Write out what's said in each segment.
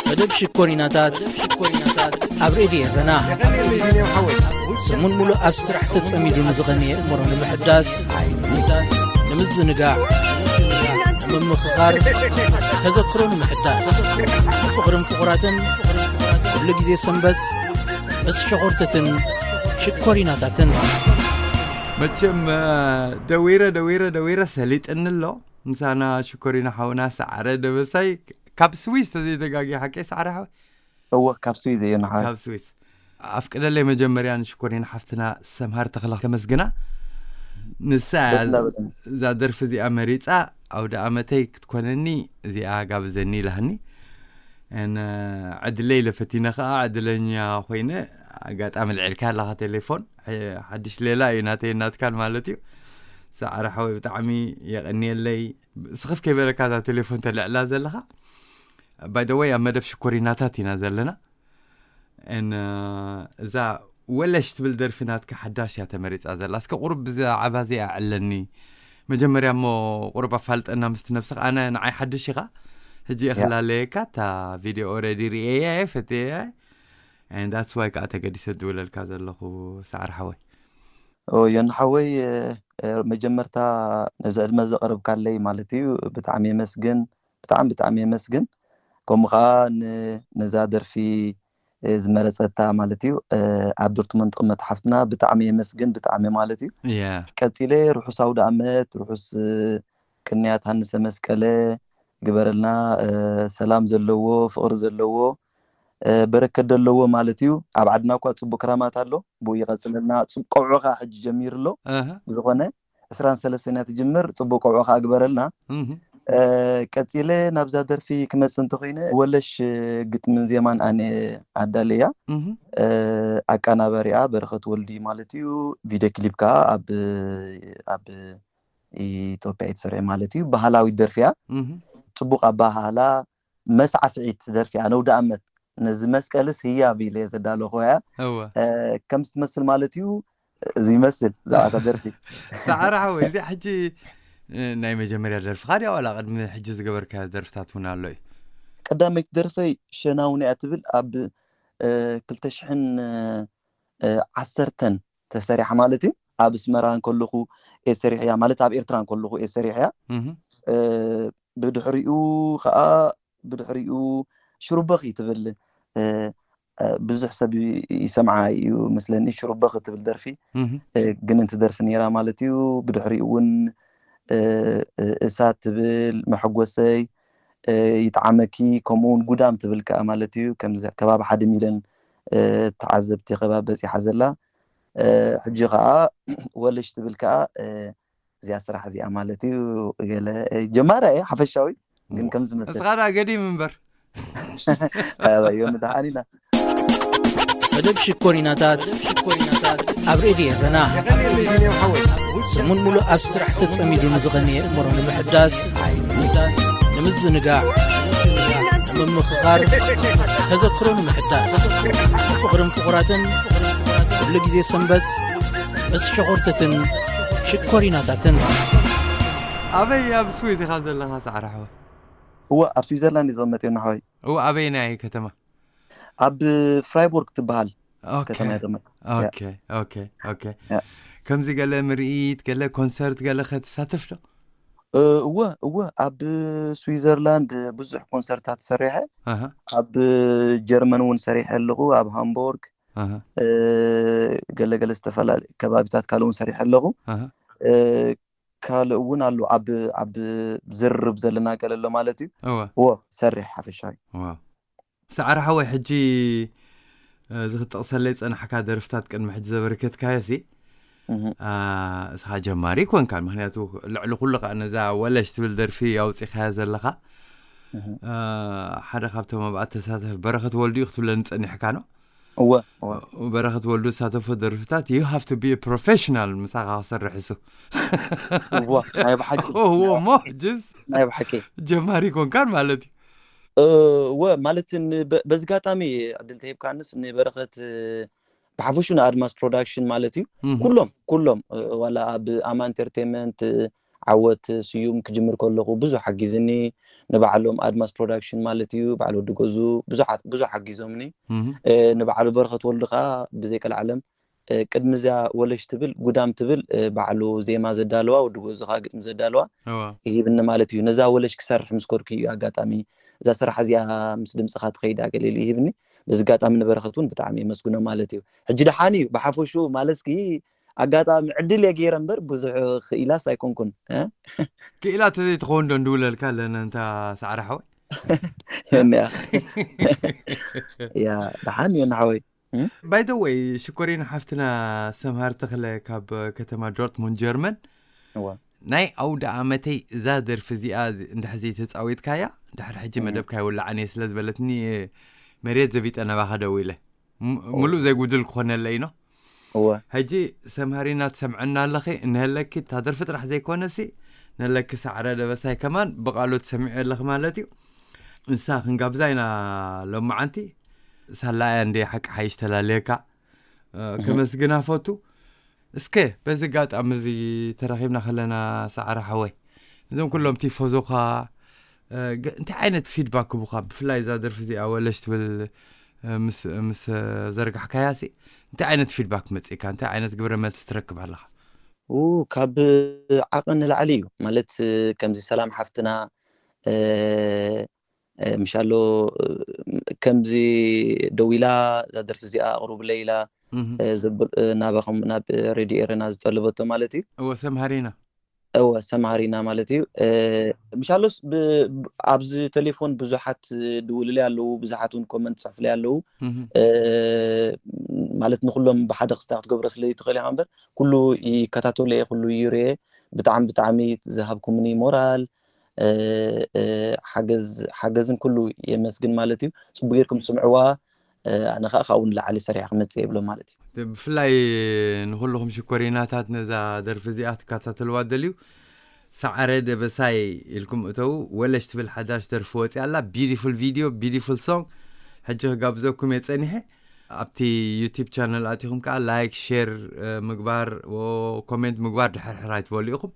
መደብ ሽኮሪናታት ኣብ ሬድዮ ኤረና። ሰሙን ሙሉእ ኣብ ስራሕ ተጸሚዱ ንዝቐነየ እምሮ ንምሕዳስ፣ ንምዝንጋዕ፣ ንምምኽኻር፣ ተዘክሮ ንምሕዳስ፣ ፍቕርን ፍቑራትን፣ ኩሉ ግዜ ሰንበት ምስ ሸኾርተትን ሽኮሪናታትን። መቸም፣ እ፣ ደዊረ፣ ደዊረ፣ ደዊረ ሰሊጥኒ ኣሎ። ምሳና ሽኮሪና ሓውና ሰዓረ ደበሳይ ካብ ስዊስ ተዘይተጋጊ ሓቀይ ሰዓረ ሓወይ? እወ፣ ካብ ስዊስ እየ ንሓ። ካብ ስዊስ። ኣፍቅደለይ መጀመርያ ንሽኮሪና ሓፍትና ሰምሃር ተኽለ ከመስግና። ንሳ እያ ደስ እናበለኒ። እዛ ደርፊ እዚኣ መሪጻ፣ ኣውደ ኣመተይ ክትኮነኒ እዚኣ ጋብዘኒ ኢላሃኒ። እን ዕድለይ ኢለ ፈቲነ ከኣ ዕድለኛ ኮይነ፣ ኣጋጣሚ ልዒልካ ኣለኻ ቴሌፎን። ሐ-፣ ሓድሽ ሌላ እዩ ናተይ ናትካን ማለት እዩ። ሰዓረ ሓወይ ብጣዕሚ የቐንየለይ። ስኽፍ ከይበለካ እዛ ቴሌፎን ተልዕላ ዘለኻ። By the way፣ ኣብ መደብ ሽኮሪናታት ኢና ዘለና። እን እዛ ወለሽ ትብል ደርፊ ናትካ ሓዳሽ እያ ተመሪጻ ዘላ። እስከ ቁሩብ ብዛዕባ እዚኣ ኣዕለኒ። መጀመርያ እሞ ቁሩብ ኣፋልጠና ምስቲ ነብስኻ። ኣነ ንዓይ ሓድሽ ኢኻ። ሕጂ እየ ያ። ክላለየካ፣ እታ ቪድዮ ኦረዲ ርእየያ እየ፣ ፈትየያ እየ። And that's why ከዓ ተገዲሰ ዝድውለልካ ዘለኹ ሰዓር ሓወይ። ኦ፣ ዮኒ ሓወይ፣ እ፣ እ፣ መጀመርታ ነዚ ዕድመ ዘቕረብካለይ ማለት እዩ፣ ብጣዕሚ የመስግን፣ ብጣዕሚ፣ ብጣዕሚ የመስግን። ከምኡ ከዓ ን-፣ ነዛ ደርፊ፣ እ፣ ዝመረጸታ ማለት እዩ፣ እ፣ ኣብ ዶርትመንድ ትቕመጥ ሓፍትና ብጣዕሚ የመስግን፣ ብጣዕሚ ማለት እዩ። ያ። ቀጺለ ርሑስ ኣውደ ኣመት፣ ርሑስ፣ እ፣ ቅንያት ሃንሰ መስቀለ ግበረልና፣ እ፣ ሰላም ዘለዎ፣ ፍቕሪ ዘለዎ፣ እ፣ በረከት ዘለዎ ማለት እዩ። ኣብ ዓድና እኳ ጽቡቕ ክራማት ኣሎ፣ ብኡ ይቐጽለልና። ጽቡቕ ቀውዖ ከኣ ሕጂ ጀሚሩ ኣሎ። ኣሃ። ብዝኾነ ዕስራን ሰለስተን እያ ትጅምር፣ ጽቡቕ ቀውዖ ከኣ ግበረልና። እህ። እ፣ ቀጺለ ናብዛ ደርፊ ክመጽእ እንተኾይነ፣ ወለሽ ግጥምን ዜማን ኣነ ኣዳለያ። እህ። እ፣ ኣቀናባሪኣ በረኸት ወልዲ ማለት እዩ። ቪድዮ ክሊፕ ከኣ ኣብ፣ ኣብ ኢትዮጵያ እዩ ተሰሪዑ ማለት እዩ። ባህላዊት ደርፊ እያ። እህ። ጽቡቕ ኣበሃህላ፣ መሳዕስዒት ደርፊ እያ። ነውዲ ኣመት ነዚ መስቀልስ ህያብ ኢለ ዘዳለኹ እያ። እወ። እ፣ ከም ዝትመስል ማለት እዩ፣ እዚ ይመስል ዛዕባታ ደርፊ። ሰዓረ ሓወይ፣ እዚ ሕጂ፣ እ፣ ናይ መጀመርያ ደርፍኻ ድያ ዋላ ቅድሚ ሕጂ ዝገበርካዮ ደርፍታት እውን ኣሎ እዩ? ቀዳመይቲ ደርፈይ ሸናውን እያ ትብል ኣብ፣ እ፣ ክልተ ሽሕን፣ እ፣ እ፣ ዓሰርተን ተሰሪሓ ማለት እዩ። ኣብ ኣስመራ እንከለኹ እየ ሰሪሐያ፣ ማለት ኣብ ኤርትራ እንከለኹ እየ ሰሪሐያ። እህ። እ፣ ብድሕሪኡ ኸኣ፣ ብድሕሪኡ ሽሩበኺ ትብል፣ እ፣ እ፣ ብዙሕ ሰብ ይ-፣ ይሰምዓ እዩ መስለኒ፣ ሽሩበኺ ትብል ደርፊ። እህ። እ፣ ግን እንቲ ደርፊ ነይራ ማለት እዩ። ብድሕሪኡ እውን፣ እ፣ እ፣ እሳት ትብል፣ መሐጎሰይ፣ እ፣ ይጥዓመኪ፣ ከምኡ እውን ጉዳም ትብል ከኣ ማለት እዩ። ከምዚ ከባቢ ሓደ ሚልዮን፣ እ፣ ተዓዘብቲ ከባቢ በጺሓ ዘላ። እ፣ ሕጂ ከኣ ወለሽ ትብል ከኣ፣ እ፣ እዚኣ ስራሕ እዚኣ ማለት እዩ። ገለ፣ እ፣ ጀማሪ እየ ሓፈሻዊ፣ ግን ዋ። ከም ዝመስል። እስኻ ደኣ ገዲም እምበር። ኣበዮ ንደሓን ኢና። መደብ ሽኮሪናታት ኣብ ሬድዮ ኤረና። ሰሙን ሙሉእ ኣብ ስራሕ ተጸሚዱ ንዝቐነየ እምሮ ንምሕዳስ፣ ንምዝንጋዕ፣ ንምምኽኻር፣ ተዘክሮ ንምሕዳስ፣ ፍቕርን ፍቑራትን፣ ኩሉ ግዜ ሰንበት ምስ ሸኾርተትን ሽኮሪናታትን። ኣበይ ኣብ ስዊዝ ኢኻ ዘለኻ ሰዓረ ሓወይ? እወ፣ ኣብ ስዊዘርላንድ እዩ ዝቕመጥ ዮና ሓወይ። እወ፣ ኣበይ ናይ ከተማ? ኣብ ፍራይቦርግ ትበሃል ኦኬ። ከተማ ይቕመጥ። ኦኬ፣ ኦኬ፣ ኦኬ። ያ። ከምዚ ገለ ምርኢት፣ ገለ ኮንሰርት፣ ገለ ከትሳተፍ ዶ? እ፣ እወ፣ እወ፣ ኣብ ስዊዘርላንድ ብዙሕ ኮንሰርታት ሰሪሐ። ኣሃ። ኣብ ጀርመን እውን ሰሪሐ ኣለኹ፣ ኣብ ሃምቦርግ። ኣሃ። እ፣ ገለ ገለ ዝተፈላለዩ ከባቢታት ካልእ እውን ሰሪሐ ኣለኹ። ኣሃ። እ፣ ካልእ እውን ኣሎ፣ ኣብ፣ ኣብ ዝርርብ ዘለና ገለ ኣሎ ማለት እዩ። እወ። እወ፣ ሰሪሕ ሓፈሻዊ። ዋው። ሰዓረ ሓወይ፣ ሕጂ፣ እ፣ እዚ ክትጠቕሰለይ ዝጸናሕካ ደርፍታት ቅድሚ ሕጂ ዘበርከትካዮ ሲ፣ እህ። አ፣ እስኻ ጀማሪ ኮንካን፣ ምኽንያቱ ልዕሊ ኩሉ ከኣ ነዛ ወለሽ ትብል ደርፊ ኣውጺኻያ ዘለኻ። እህ። አ፣ ሓደ ካብቶም ኣብኣ ተሳተፍ በረኸት ወልዱ እዩ ክትብለኒ ጸኒሕካ ነው። እወ፣ እወ። በረኸት ወልዱ ዝሳተፎ ደርፍታት you have to be a professional ምሳኻ ክሰርሕ እሱ። እወ፣ ናይ ብሓቂ። እወ፣ እሞ ሕጅስ ናይ ብሓቂ። ጀማሪ ኮንካን ማለት እዩ። እ፣ እወ፣ ማለት ን-፣ በ-፣ በዚ ኣጋጣሚ ዕድል ተሂብካንስ ንበረኸት፣ እ፣ ብሓፈሹ ንኣድማስ ፕሮዳክሽን ማለት እዩ። እህ። ኩሎም፣ ኩሎም፣ እ፣ ዋላ ኣብ ኣማ ኢንተርቴይንመንት፣ እ፣ ዓወት ስዩም ክጅምር ከለኹ ብዙሕ ሓጊዝኒ። ንባዕሎም ኣድማስ ፕሮዳክሽን ማለት እዩ፣ በዓል ወዲ ገዙ ብዙሓት ብዙሕ ሓጊዞምኒ። ንባዕሉ በረኸት ወልዱ ከዓ ብዘይ ቀልዓለም ቅድሚ እዚኣ ወለሽ ትብል ጉዳም ትብል ባዕሉ ዜማ ዘዳለዋ፣ ወዲ ገዙ ከዓ ግጥሚ ዘዳለዋ ይሂብኒ ማለት እዩ። ነዛ ወለሽ ክሰርሕ ምስ ከድኩ እዩ ኣጋጣሚ እዛ ስራሕ እዚኣ ምስ ድምፅኻ ትኸይድ ኣገሊሉ ይሂብኒ። በዚ ኣጋጣሚ ንበረኸት እውን ብጣዕሚ የመስግኖ ማለት እዩ። ሕጂ ደሓን እዩ ብሓፈሹ ማለትኪ ኣጋጣሚ ዕድል እየ ገይረ እምበር ብዙሕ ክኢላስ ኣይኮንኩን። ክኢላ ተዘይትኸውን ዶ እንድውለልካ ኣለና እንታ ሰዓረ ሓወይ? ያ ደሓን እዩ ንሓወይ። ባይ ደ ወይ ሽኮሪና ሓፍትና ሰምሃር ተኽለ ካብ ከተማ ዶርትሙንድ ጀርመን ናይ ኣውደ ኣመተይ እዛ ደርፊ እዚኣ እንድሕር ዘይተፃዊትካያ ድሕር ሕጂ መደብካ ይውላዓን እየ ስለ ዝበለትኒ መሬት ዘቢጠ ነባኻ ደው ኢለ ሙሉእ ዘይጉድል ክኾነለይ ነው። ሕጂ ሰምሃሪና ትሰምዐና ኣለኺ እንሀለኪ እታ ደርፊ ጥራሕ ዘይኮነሲ ነለኪ ሳዕረ ደበሳይ ከማን ብቃሉ ትሰሚዑ ኣለኺ ማለት እዩ። እንሳ ክንጋብዛ ኢና ሎማዓንቲ ሳላያ እንደ ሓቂ ሓይሽ ተላለየካ ከመስግና ፈቱ። እስከ በዚ ኣጋጣሚ እዚ ተራኺብና ከለና ሳዕረ ሓወይ እዞም ኩሎም ቲፎዞኻ እንታይ ዓይነት ፊድባክ ክቡኻ ብፍላይ እዛ ደርፊ እዚኣ ወለሽ ትብል ምስ ዘርጋሕካያ ሲ እንታይ ዓይነት ፊድባክ መፅእካ እንታይ ዓይነት ግብረ መልሲ ትረክብ ኣለኻ? ካብ ዓቐን ንላዕሊ እዩ ማለት ከምዚ ሰላም ሓፍትና ምሻሎ ከምዚ ደው ኢላ እዛ ደርፊ እዚኣ ኣቕርቡለይ ኢላ ናባኹም ናብ ሬድዮ ኤረና ዝጠለበቶ ማለት እዩ። እወ ሰምሃሪና እወ ሰምሃሪና ማለት እዩ። ምሻሎስ ኣብዚ ቴሌፎን ብዙሓት ድውልለይ ኣለዉ፣ ብዙሓት እውን ኮመንት ፅሕፍለይ ኣለዉ። ማለት ንኩሎም ብሓደ ክስታ ክትገብሮ ስለ ትኽእል ኢኻ እምበር ኩሉ ይከታተሎ እየ፣ ኩሉ ይርየ። ብጣዕሚ ብጣዕሚ ዝሃብኩምኒ ሞራል ሓገዝን ኩሉ የመስግን ማለት እዩ። ፅቡቅ ጌርኩም ስምዕዋ። ኣነ ከዓ ካብኡ ንላዕሊ ሰሪሐ ክመፅእ የብሎ ማለት እዩ። ብፍላይ ንኩልኹም ሽኮሪናታት ነዛ ደርፊ እዚኣ ትከታተልዋ ደልዩ ሰዓረ ደበሳይ ኢልኩም እተው። ወለሽ ትብል ሓዳሽ ደርፊ ወፂ ኣላ። ቢዩቲፉል ቪድዮ ቢዩቲፉል ሶንግ። ሕጂ ክጋብዘኩም እየ ፀኒሐ። ኣብቲ ዩቲብ ቻነል ኣቲኹም ከዓ ላይክ ሼር ምግባር ኮሜንት ምግባር ድሕርሕር ኣይትበሉ ኢኹም።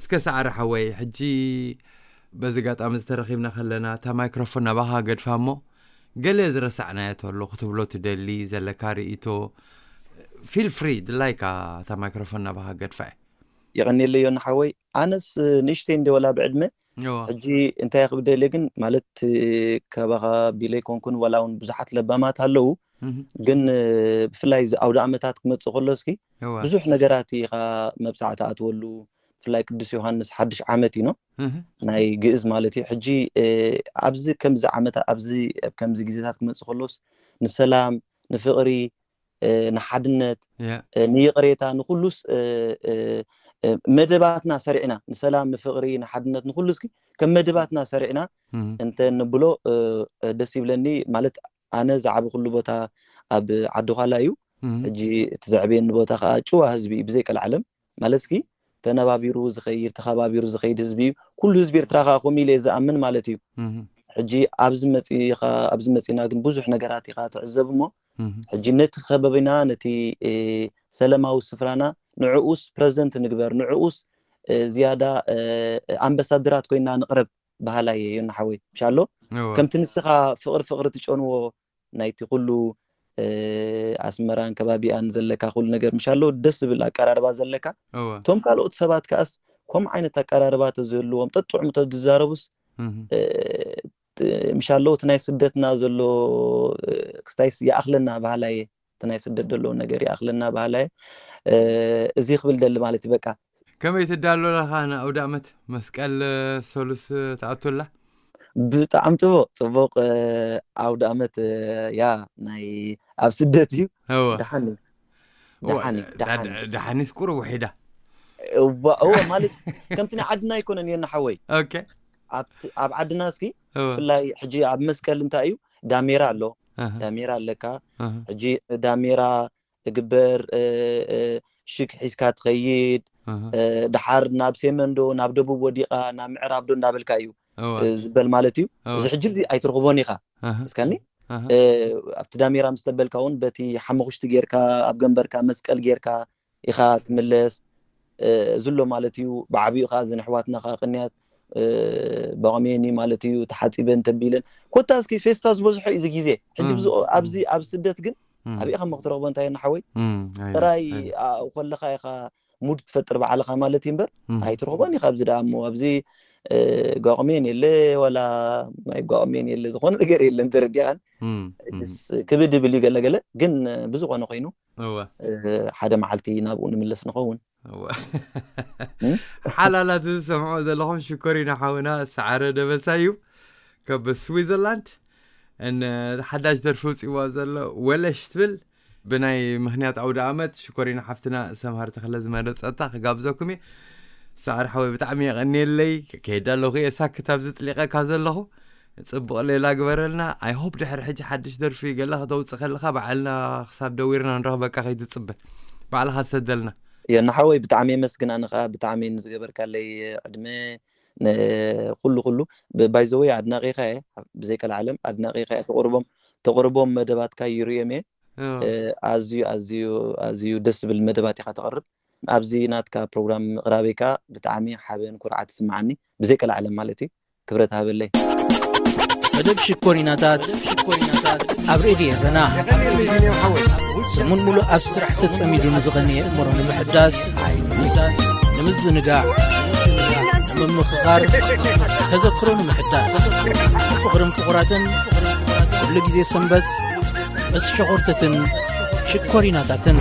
እስከ ሰዓረ ሓወይ ሕጂ በዚ ኣጋጣሚ ዝተረኺብና ከለና እታ ማይክሮፎን ናባኻ ገድፋ እሞ ገለ ዝረሳዕናዮ ተሎ ክትብሎ ትደሊ ዘለካ ርእይቶ ፊል ፍሪ ድላይካ እታ ማይክሮፎን ናባኻ ገድፋ እየ። የቐንየለዮ ንሓወይ ኣነስ ንእሽተይ እንደ ወላ ብዕድመ ሕጂ እንታይ ክብደልየ ግን ማለት ካባኻ ቢለይ ኮንኩን ዋላ እውን ብዙሓት ለባማት ኣለዉ ግን ብፍላይ እዚ ኣውደ ኣመታት ክመፅእ ከሎ እስኪ ብዙሕ ነገራት ኢኻ መብፃዕ ትኣትወሉ ብፍላይ ቅዱስ ዮሃንስ ሓድሽ ዓመት እዩ ናይ ግእዝ ማለት እዩ ሕጂ ኣብዚ ከምዚ ዓመት ኣብዚ ከምዚ ግዜታት ክመፅእ ከሎስ ንሰላም ንፍቕሪ ንሓድነት ንይቕሬታ ንኩሉስ መደባትና ሰሪዕና ንሰላም ንፍቕሪ ንሓድነት ንኩሉ እስኪ ከም መደባትና ሰሪዕና እንተ ንብሎ ደስ ይብለኒ ማለት ኣነ ዝዓበኹሉ ቦታ ኣብ ዓዲ ኳላ እዩ ሕጂ እቲ ዘዕበየኒ ቦታ ከዓ ጭዋ ህዝቢ እዩ ብዘይ ቀልዓለም ማለት እስኪ ተነባቢሩ ዝኸይድ ተኸባቢሩ ዝኸይድ ህዝቢ እዩ ኩሉ ህዝቢ ኤርትራ ከዓ ከምኡ ኢለ ዝኣምን ማለት እዩ ሕጂ ኣብዚ መፂኻ ኣብዚ መፂና ግን ብዙሕ ነገራት ኢኻ ትዕዘብ እሞ ሕጂ ነቲ ከባቢና ነቲ ሰለማዊ ስፍራና ንዕኡስ ፕረዘንት ንግበር ንዕኡስ ዝያዳ ኣምበሳድራት ኮይና ንቕረብ በሃላይ እየ ዮና ሓወይ ምሻሎ ከምቲ ንስኻ ፍቕሪ ፍቕሪ ትጨንዎ ናይቲ ኩሉ ኣስመራን ከባቢኣን ዘለካ ኩሉ ነገር ምሻሎ ደስ ዝብል ኣቀራርባ ዘለካ እቶም ካልኦት ሰባት ከኣስ ከም ዓይነት ኣቀራርባ ተዝህልዎም ጠጥዑም ተዝዛረቡስ ምሻሎ እቲ ናይ ስደትና ዘሎ ክስታይስ ይኣኽለና በሃላየ እቲ ናይ ስደት ዘለዎ ነገር ይኣኽለና በሃላየ እዚ ክብል ደሊ ማለት እዩ በቃ ከመይ ትዳሎ ኣለኻ ንኣውደ ኣመት መስቀል ሰሉስ ትኣቱላ ብጣዕሚ ፅቡቅ ፅቡቅ ኣውደ ኣመት ያ ናይ ኣብ ስደት እዩ ደሓን እዩ ደሓን እዩ ደሓን እዩ ደሓኒስ ቁሩብ ውሒዳ እዋ እወ ማለት ከምቲ ናይ ዓድና ኣይኮነን እየ ንሓወይ ኦኬ ኣብቲ- ኣብ ዓድና እስኪ እወ ብፍላይ ሕጂ ኣብ መስቀል እንታይ እዩ ዳሜራ ኣሎ ኣሃ፣ ዳሜራ ኣለካ ኣሃ። ሕጂ ዳሜራ እግበር እ፣ እ፣ ሽግ ሒዝካ ትኸይድ ኣሃ፣ እ፣ ደሓር ናብ ሴመን ዶ ናብ ደቡብ ወዲቓ ናብ ምዕራብ ዶ እንዳበልካ እዩ እወ እ፣ ዝበል ማለት እዩ እወ እዚ ሕጂ እዚ ኣይትረኽቦን ኢኻ ኣሃ፣ እስካኒ ኣሃ፣ እ፣ ኣብቲ ዳሜራ ምስ ተበልካ እውን በቲ ሓመኹሽቲ ጌርካ ኣብ ገንበርካ መስቀል ጌርካ ኢኻ ትምለስ ዝሎ ማለት እዩ። ብዓብኡ ከዓ ዝንሕዋትና ከዓ ቅንያት በቕሜኒ ማለት እዩ። ተሓፂበን ተቢለን ኮታ እስኪ ፌስታ ዝበዝሖ እዩ እዚ ግዜ። ሕጂ ኣብዚ ኣብ ስደት ግን ኣብኢኻ ክትረኽቦ እንታይ ናሓወይ ጥራይ ከለካ ኢኻ ሙድ ትፈጥር ባዕልኻ ማለት እዩ እምበር ኣይትረኽቦን ኢኻ። ኣብዚ ደኣ እሞ ኣብዚ ጓቕሜን የለ ወላ ናይ ጓቕሜን የለ ዝኾነ ነገር የለን። ተረዲኻን ክብድ ብል እዩ ገለገለ ግን ብዝኾነ ኮይኑ ሓደ መዓልቲ ናብኡ ንምለስ ንኸውን። ሓላላት ዝሰምዖ ዘለኹም ሽኮሪና ሓውና ሰዓረ ደበሳ እዩ ካብ ስዊዘርላንድ። ሓዳሽ ደርፊ ውፅዋ ዘሎ ወለሽ ትብል ብናይ ምክንያት ኣውደ ኣመት ሽኮሪና ሓፍትና ሰምሃር ተክለ ዝመረፀታ ክጋብዘኩም እየ። ሰዓር ሓወይ ብጣዕሚ የቐንየለይ። ከይዳ ኣለኹ እየ ሳክት ኣብዚ ጥሊቐካ ዘለኹ። ፅቡቕ ሌላ ግበረልና። ኣይ ሆፕ ድሕሪ ሕጂ ሓድሽ ደርፊ ገለ ከተውፅእ ከለካ ባዕልና ክሳብ ደዊርና ንረኽበካ ከይትፅበ ባዕልካ ሰደልና። የናሓወይ ብጣዕሚ የመስግን። ኣነ ከዓ ብጣዕሚ ንዝገበርካለይ ዕድመ ኩሉ ኩሉ ባይዘወይ ኣድናቂካ እየ። ብዘይቀልዓለም ኣድናቂካ እየ። ተቅርቦም ተቅርቦም መደባትካ ይርእዮም እየ። ኣዝዩ ኣዝዩ ኣዝዩ ደስ ዝብል መደባት ኢካ ተቅርብ። ኣብዚ ናትካ ፕሮግራም ምቅራበይ ከዓ ብጣዕሚ ሓበን ኩርዓት ይስምዓኒ። ብዘይቀልዓለም ማለት እዩ። ክብረት ሃበለይ። መደብ ሽኮሪናታት ኣብ ሬድዮ ኤረና ሰሙን ሙሉእ ኣብ ስራሕ ተጸሚዱ ንዝቐነየ እምሮ ንምሕዳስ ንምዝንጋዕ ንምምኽኻር ተዘክሮ ንምሕዳስ ፍቕርን ፍቑራትን ኩሉ ግዜ ሰንበት ምስ ሸኾርተትን ሽኮሪናታትን